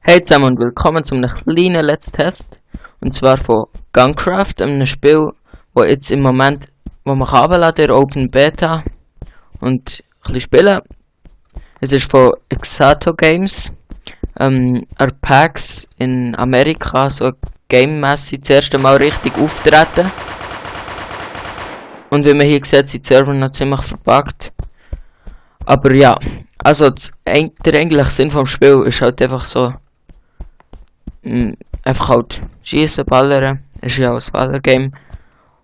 Hey zusammen und willkommen zu einem kleinen Let's Test. Und zwar von Gunkraft, einem Spiel, wo jetzt im Moment, wo man runterladen kann, der Open Beta. Und ein bisschen spielen. Es ist von Exato Games. PAX in Amerika, so game-mässig das erste Mal richtig auftreten. Und wie man hier sieht, sind die Server noch ziemlich verbuggt. Aber ja, also der eigentliche Sinn vom Spiel ist halt einfach so, einfach halt schießen, ballern, ist ja auch ein Ballergame.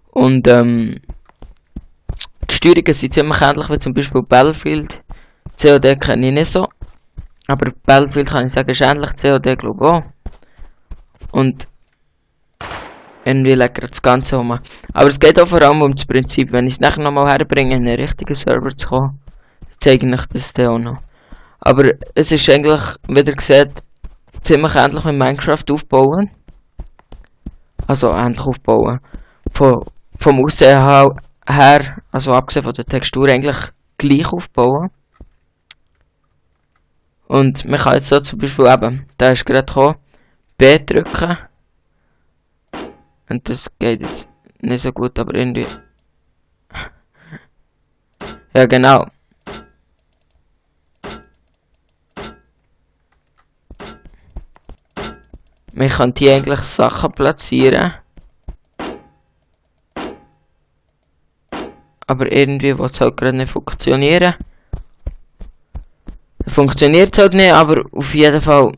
Und die Steuerungen sind ziemlich ähnlich wie zum Beispiel Battlefield. COD kenne ich nicht so. Aber Battlefield kann ich sagen, ist ähnlich, COD glaube ich auch. Und irgendwie leckert das Ganze um. Aber es geht auch vor allem um das Prinzip, wenn ich es nachher nochmal herbringe, in einen richtigen Server zu kommen, zeige ich euch das dann auch noch. Aber es ist eigentlich, wie ihr seht, ziemlich ähnlich mit Minecraft aufbauen. Also ähnlich aufbauen. Vom Aussehen her, also abgesehen von der Textur, eigentlich gleich aufbauen. Und man kann jetzt so zum Beispiel eben, da ist gerade gekommen, B drücken. Und das geht jetzt nicht so gut, aber irgendwie. Ja genau. Man kann hier eigentlich Sachen platzieren. Aber irgendwie will es halt gerade nicht funktionieren. Funktioniert halt nicht, aber auf jeden Fall,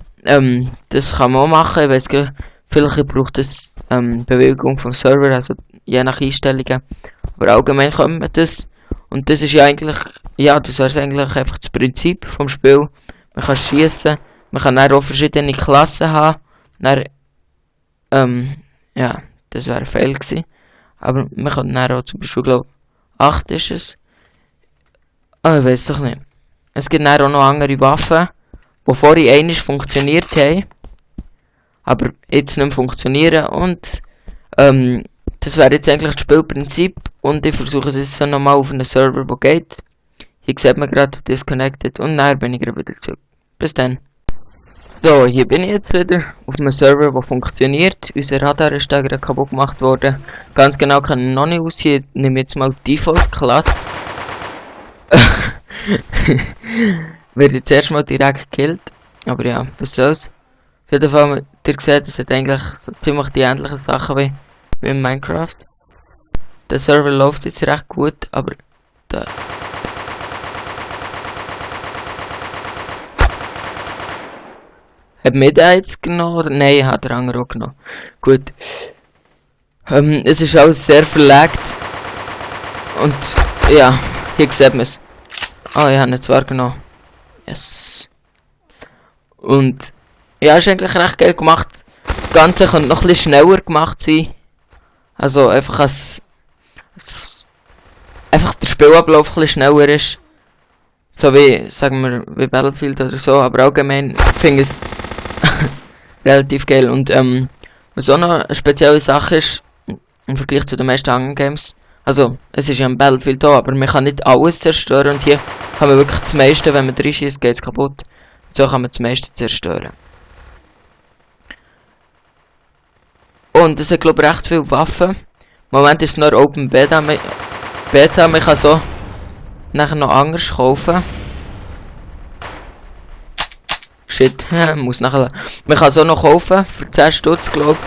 das kann man auch machen. Ich weiss gar nicht, vielleicht braucht es Bewegung vom Server, also je nach Einstellungen. Aber allgemein kann man das. Und das ist ja eigentlich, ja, das wäre eigentlich einfach das Prinzip vom Spiel. Man kann schießen, man kann dann auch verschiedene Klassen haben. Dann, ja, das wäre ein Fail gewesen. Aber man kann dann auch zum Beispiel, glaube 8 ist es. Ah, ich weiß doch nicht. Es gibt dann auch noch andere Waffen, die vorher einmal funktioniert haben, aber jetzt nicht mehr funktionieren. Und das wäre jetzt eigentlich das Spielprinzip. Und ich versuche es jetzt nochmal auf einen Server, der geht. Hier sieht man gerade disconnected und dann bin ich gerade wieder zurück. Bis dann. So, hier bin ich jetzt wieder auf einem Server, der funktioniert. Unser Radar ist da gerade kaputt gemacht worden. Ganz genau kann ich noch nicht aussehen. Ich nehme jetzt mal die Default-Klasse. Wird jetzt erstmal direkt gekillt. Aber ja, was soll's. Auf jeden Fall, ihr seht, es hat eigentlich so ziemlich die ähnlichen Sachen wie in Minecraft. Der Server läuft jetzt recht gut, aber da. Hat mir der jetzt genommen? Oder? Nein, hat der andere auch genommen. Gut. Es ist alles sehr verlegt. Und ja, hier sieht man es. Ah, ich habe ihn zwar genommen. Yes. Und ja, ist eigentlich recht geil gemacht. Das Ganze könnte noch ein bisschen schneller gemacht sein. Also einfach einfach der Spielablauf ein bisschen schneller ist. So wie, sagen wir, wie Battlefield oder so. Aber allgemein finde ich es relativ geil. Und was auch noch eine spezielle Sache ist, im Vergleich zu den meisten anderen Games. Also, es ist ja ein Battlefield da, aber man kann nicht alles zerstören. Und hier kann man wirklich das meiste, wenn man reinschießt, geht es kaputt. So kann man das meiste zerstören. Und es hat, glaube ich, recht viele Waffen. Im Moment ist es nur Open Beta. Man kann so nachher noch anders kaufen. Shit, muss nachher. Man kann so noch kaufen für 10 Stutz, glaube ich.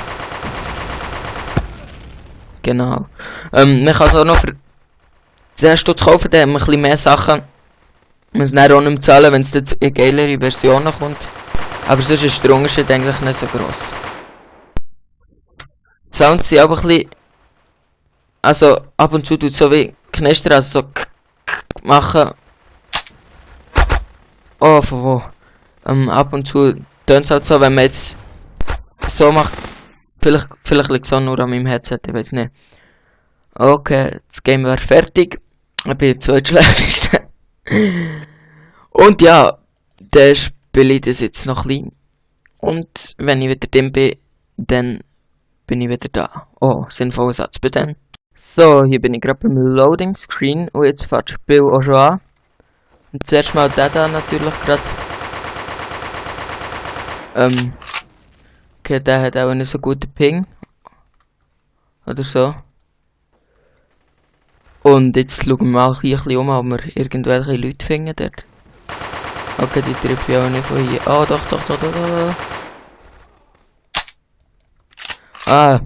Genau. Man kann so noch für 10 Stutz kaufen, dann haben wir ein bisschen mehr Sachen. Man muss dann auch nicht mehr zahlen, wenn es jetzt in geilere Versionen kommt. Aber sonst ist der Unterschied eigentlich nicht so gross. Die Sounds sind aber ein bisschen. Also ab und zu tut es so wie Knistern, also so machen. Oh, von wo? Ab und zu tönt es halt so, wenn man jetzt so macht. Vielleicht liegt es auch nur an meinem Headset, ich weiß nicht. Okay, das Game wäre fertig. Ich bin zweitschlechteste. Und ja, dann spiele ich das jetzt noch klein. Und wenn ich wieder drin bin, dann bin ich wieder da. Oh, sinnvoller Satz, bis dann. So, hier bin ich gerade beim Loading Screen und jetzt fährt das Spiel auch schon an. Und zuerst mal der da natürlich gerade Okay, der hat auch nicht so guten Ping. Oder so. Und jetzt schauen wir mal ein bisschen um, ob wir irgendwelche Leute finden dort. Okay, die treffe ich auch nicht von hier. Ah, doch. Ah.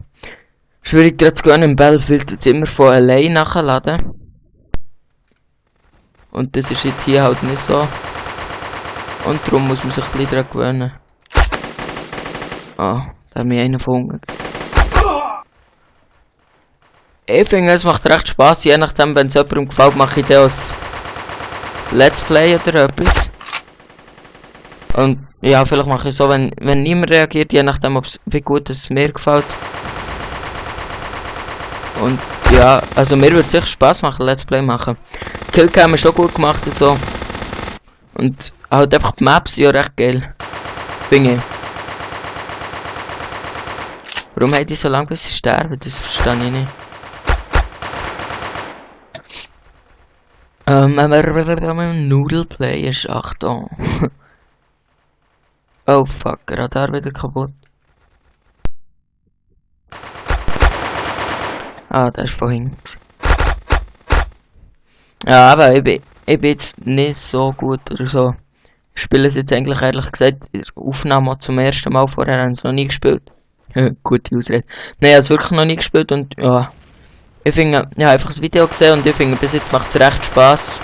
Schwierig gerade zu gehen im Battlefield jetzt immer von allein nachladen. Und das ist jetzt hier halt nicht so. Und darum muss man sich ein bisschen daran gewöhnen. Ah, da hat mich einer gefunden. Ich finde, es macht recht Spaß, je nachdem, wenn es jemandem gefällt, mache ich das Let's Play oder etwas. Und ja, vielleicht mache ich so, wenn niemand reagiert, je nachdem, wie gut es mir gefällt. Und ja, also mir würde es sicher Spaß machen, Let's Play machen. Killcam ist schon gut gemacht und so. Und halt einfach die Maps sind ja recht geil. Finde ich. Warum hätte ich so lange bis sie sterben? Das verstehe ich nicht. Noodle Play ist Achtung. Oh fuck, Radar wieder kaputt. Ah, der ist vorhin. Ja, aber ich bin jetzt nicht so gut oder so. Ich spiele es jetzt eigentlich ehrlich gesagt in der Aufnahme zum ersten Mal, vorher haben sie noch nie gespielt. Gute Ausrede. Nein, ich habe es wirklich noch nie gespielt und ja. Ich finde, ich habe einfach das Video gesehen und ich finde, bis jetzt macht es recht Spaß.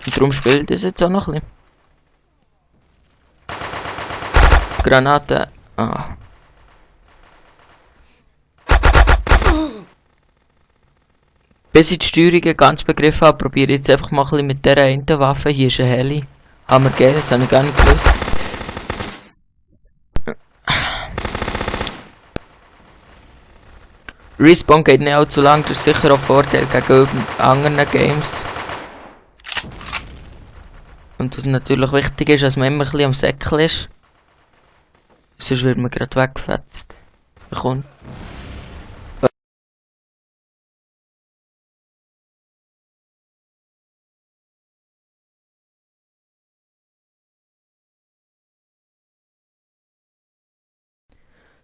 Und darum spiele ich das jetzt auch noch ein bisschen. Granate. Ah. Bis ich die Steuerungen ganz begriffen habe, probiere ich jetzt einfach mal ein bisschen mit dieser einen Waffe. Hier ist ein Heli. Haben wir gegeben, das habe ich gar nicht gewusst. Respawn geht nicht allzu lang, das ist sicher auch Vorteil gegenüber anderen Games. Und was natürlich wichtig ist, dass man immer ein bisschen am Säckel ist. Sonst wird man gerade weggefetzt. Kommt.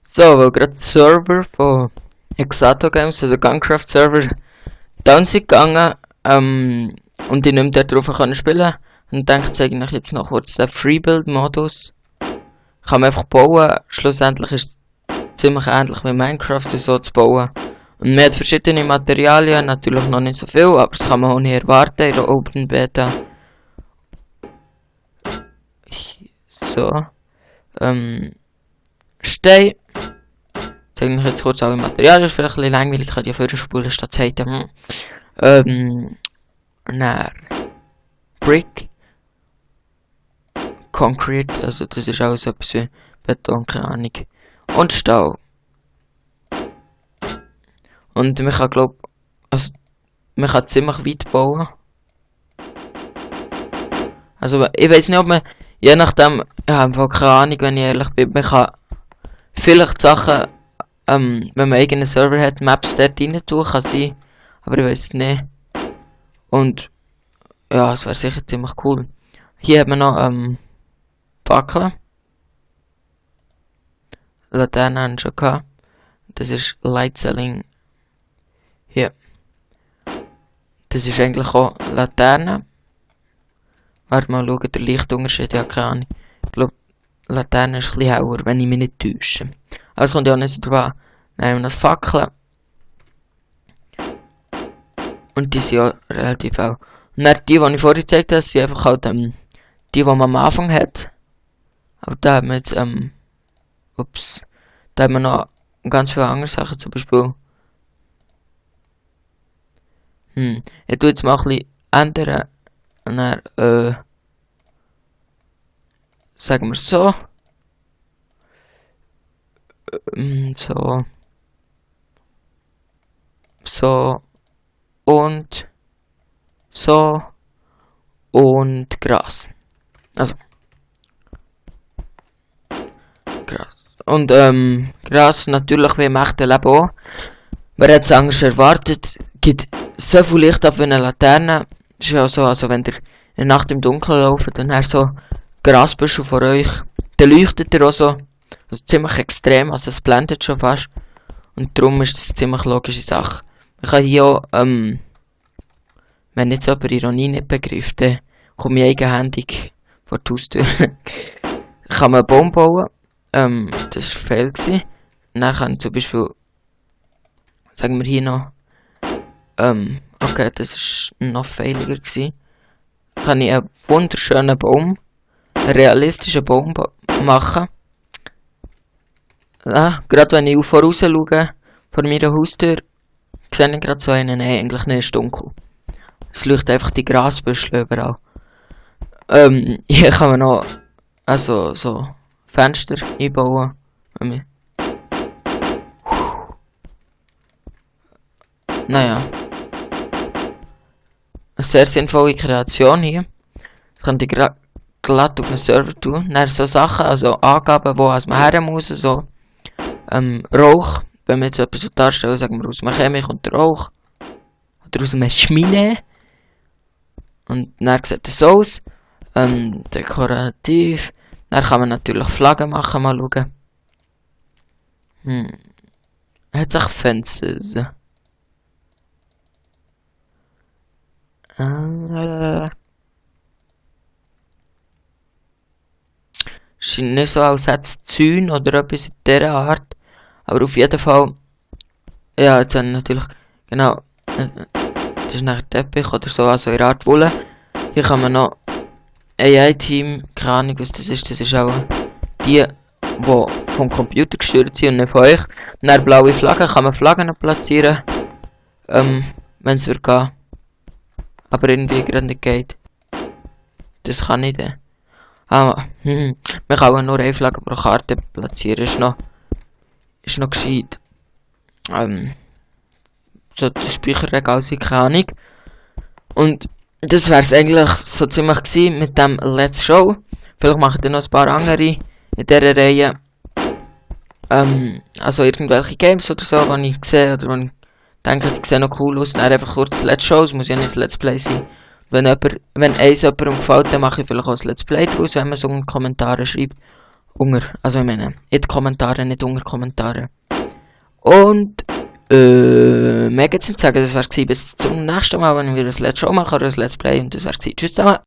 So, weil gerade Server von Exato Games, also Guncraft Server, down sind gegangen und ich nicht mehr darauf spielen. Und denkt eigentlich jetzt noch kurz den Freebuild-Modus. Kann man einfach bauen. Schlussendlich ist es ziemlich ähnlich wie Minecraft, so zu bauen. Und man hat verschiedene Materialien, natürlich noch nicht so viel, aber das kann man auch nicht erwarten in der Open Beta. So. Stein. Zeige ich jetzt kurz alle Materialien, ist vielleicht ein bisschen langweilig, ich kann die vorspulen statt zu sagen. Brick. Concrete, also das ist auch so etwas wie Beton, keine Ahnung. Und Stahl. Und man kann man kann ziemlich weit bauen. Also ich weiß nicht, ob man, je nachdem, ich habe einfach keine Ahnung, wenn ich ehrlich bin, man kann vielleicht Sachen, wenn man eigenen Server hat, Maps dort rein tun, kann sein, aber ich weiß es nicht. Und ja, es wäre sicher ziemlich cool. Hier hat man noch Fackeln. Laternen haben schon gehabt. Das ist Light Selling. Hier. Das ist eigentlich auch Laterne. Warte mal schauen, der Lichtunterschied, ja keine Ahnung. Ich glaube, Laterne ist ein bisschen heller, wenn ich mich nicht täusche. Aber es kommt ja auch nicht so drauf an. Dann haben wir noch Fackeln. Und die sind ja relativ auch. Und dann die ich vorhin gezeigt habe, sind einfach halt die man am Anfang hat. Aber da haben wir jetzt, ups. Da haben wir noch ganz viele andere Sachen, zum Beispiel. Ich tue jetzt mal ein bisschen ändern. Und dann, sagen wir so. So. So. Und. So. Und Gras. Also. Gras. Und Gras natürlich wie im echten Leben auch. Wer hat es anders erwartet? Gibt so viel Licht ab wie eine Laterne. Das ist ja so, also wenn ihr in der Nacht im Dunkeln lauft, dann hast so Grasbüschel vor euch. Dann leuchtet ihr auch so. Also ziemlich extrem, also es blendet schon fast. Und darum ist das eine ziemlich logische Sache. Ich kann hier auch, wenn jetzt jemand Ironie nicht begreift, dann komme ich eigenhändig vor die Haustür. Kann man einen Baum bauen. Das war ein Fail. Dann kann ich zum Beispiel, sagen wir hier noch, okay, das war noch failiger gewesen. Kann ich einen wunderschönen Baum, einen realistischen Baum machen. Ja, gerade wenn ich voraus schaue, vor meiner Haustür, sehe ich gerade so einen, nein, eigentlich nicht, ist dunkel. Es leuchtet einfach die Grasbüschel überall. Hier kann man noch, also, so, Fenster einbauen. Naja. Eine sehr sinnvolle Kreation hier. Ich kann die glatt auf einen Server tun. Dann so Sachen, also Angaben, wo man her muss, so Rauch. Wenn wir jetzt etwas so darstellen, sagen wir aus einem Chemie kommt der Rauch. Oder aus einem Schmine. Und dann sieht es so aus. Dekorativ. Dann kann man natürlich Flaggen machen, mal schauen. Hat sich Fences. Scheint nicht so, als hätte es Zäune oder etwas in dieser Art. Aber auf jeden Fall. Ja, jetzt haben wir natürlich. Genau. Das ist nachher Teppich oder so, also in der Art Wolle. Hier kann man noch AI-Team, keine Ahnung was das ist auch die vom Computer gesteuert sind und nicht von euch. Und dann blaue Flaggen, kann man Flaggen platzieren, wenn es wird gehen. Aber irgendwie gerade nicht geht. Das kann ich dann. Man kann auch nur eine Flagge pro Karte platzieren, ist noch gescheit. So das Speicherregal sind keine Ahnung. Und das wäre es eigentlich so ziemlich gewesen mit dem Let's Show. Vielleicht mache ich dann noch ein paar andere in dieser Reihe. Also irgendwelche Games oder so, die ich sehe oder die ich denke, die sehen noch cool aus. Dann einfach kurz Let's Show, es muss ja nicht ein Let's Play sein. Wenn eins jemandem gefällt, dann mache ich vielleicht auch ein Let's Play draus, wenn man so in Kommentare schreibt. Also ich meine, in die Kommentare, nicht unter Kommentare. Und mehr gibt's nicht zu sagen, das war's gewesen. Bis zum nächsten Mal, wenn wir das Let's Show machen oder das Let's Play. Und das war's gewesen. Tschüss zusammen.